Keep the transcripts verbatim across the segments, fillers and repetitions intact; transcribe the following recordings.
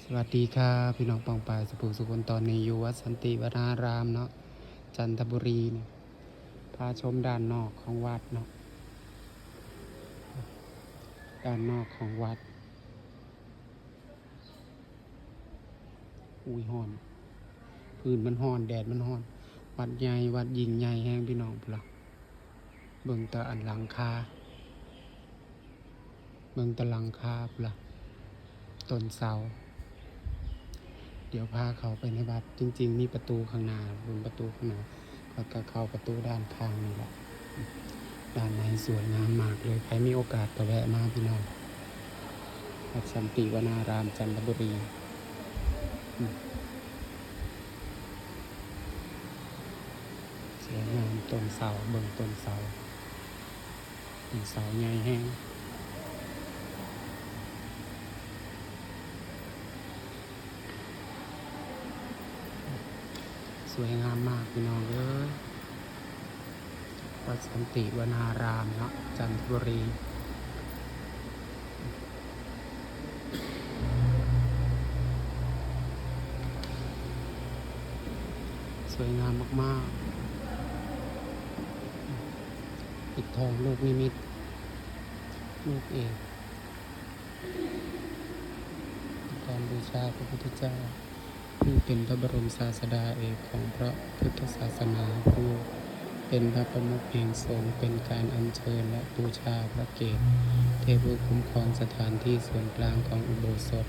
สวัสดีครับพี่น้องป้องปายสุภูสุคน ตอนนี้อยู่วัดสันติวนารามเนาะ จันทบุรีเนี่ย พาชมด้านนอกของวัดเนาะ ด้านนอกของวัด อุ้ยฮ้อน พื้นมันฮ้อน แดดมันฮ้อน วัดใหญ่ วัดยิ่งใหญ่แฮงพี่น้องพุ้นล่ะ เบิ่งแต่อันหลังคา เบิ่งแต่หลังคาพุ้นล่ะ ต้นเสา เดี๋ยวพาเข้าไปในวัด จริงๆ มีประตูข้างหน้า บนประตูข้างหน้า ข้อยก็เข้าประตูด้านข้างนี่แหละ ด้านในสวยงามมากเลย ใครมีโอกาสก็แวะมาพี่น้อง วัดสันติวนาราม จันทบุรี อืม สวยงาม ต้นเสา เบิ่งต้นเสา ต้นเสาใหญ่แฮง สวยงามมากพี่น้องเอ้ย วัดสันติวนารามเนาะ จันทบุรี สวยงามมากๆ ปิดทองลูกนิมิต ลูกเอก การบูชาพระพุทธเจ้า ผู้เป็นพระบรมศาสดาเอกของพระพุทธศาสนา ผู้เป็นพระประมุขแห่งสงฆ์ เป็นการอัญเชิญและบูชาพระเกศเทพผู้คุ้มครองสถานที่ศูนย์กลางของอุโบสถ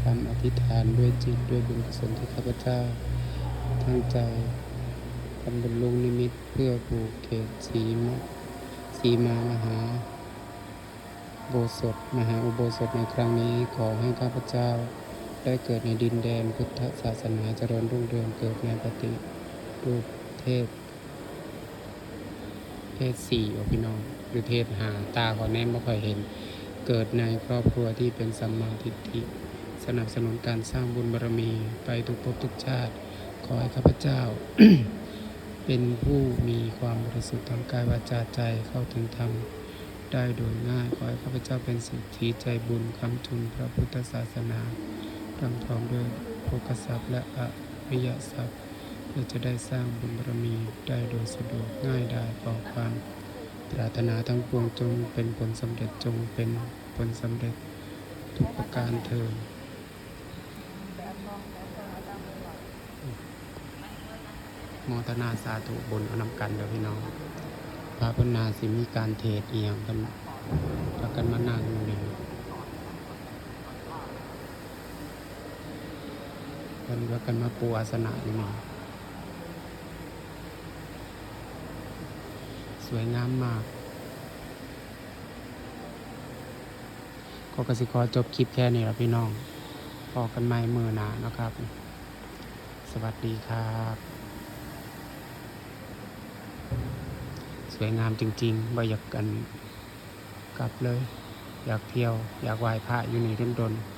คำอธิษฐานด้วยจิตด้วยบุญกุศลที่ข้าพเจ้าตั้งใจทำบุญลูกนิมิตเพื่อผูกเกศสีมะ สีมามหาโบสถ มหาอุโบสถในครั้งนี้ ขอให้ข้าพเจ้าได้เกิดในดินแดนพุทธศาสนาเจริญรุ่งเรือง เกิดในปฏิรูปเทพ เทศสี่บ่พี่น้อง หรือเทศห้า ตาข้อยแนมบ่ค่อยเห็น เกิดในครอบครัวที่เป็นสัมมาทิฏฐิ สนับสนุนการสร้างบุญบารมีไปทุกภพทุกชาติ ขอให้ข้าพเจ้า เป็นผู้มีความบริสุทธิ์ทั้งกายวาจาใจ เข้าถึงธรรมได้โดยง่าย ขอให้ข้าพเจ้าเป็นเศรษฐีใจบุญค้ำจุนพระพุทธศาสนา ร่ำพร้อมด้วยโภคทรัพย์และอริยทรัพย์ เพื่อจะได้สร้างบุญบารมีได้โดยสะดวกง่ายดาย ขอความปรารถนาทั้งปวงจงเป็นผลสำเร็จ จงเป็นผลสำเร็จทุกประการเทอญ โมทนาสาธุบุญเอานำกันเด้อพี่น้อง พระเพิ่นน่าสิมีการเทศน์อีหยังกัน พากันมานั่งอยู่นี่ เพิ่นพากันมาปูอาสนะอยู่นี่ สวยงามมาก ข้อยก็สิขอจบคลิปแค่นี้ล่ะพี่น้อง พ้อกันใหม่มื้อหน้าเนาะครับ สวัสดีครับ สวยงามจริงๆ บ่อยากอัน กลับเลย อยากเที่ยว อยากไหว้พระอยู่นี่ดนๆ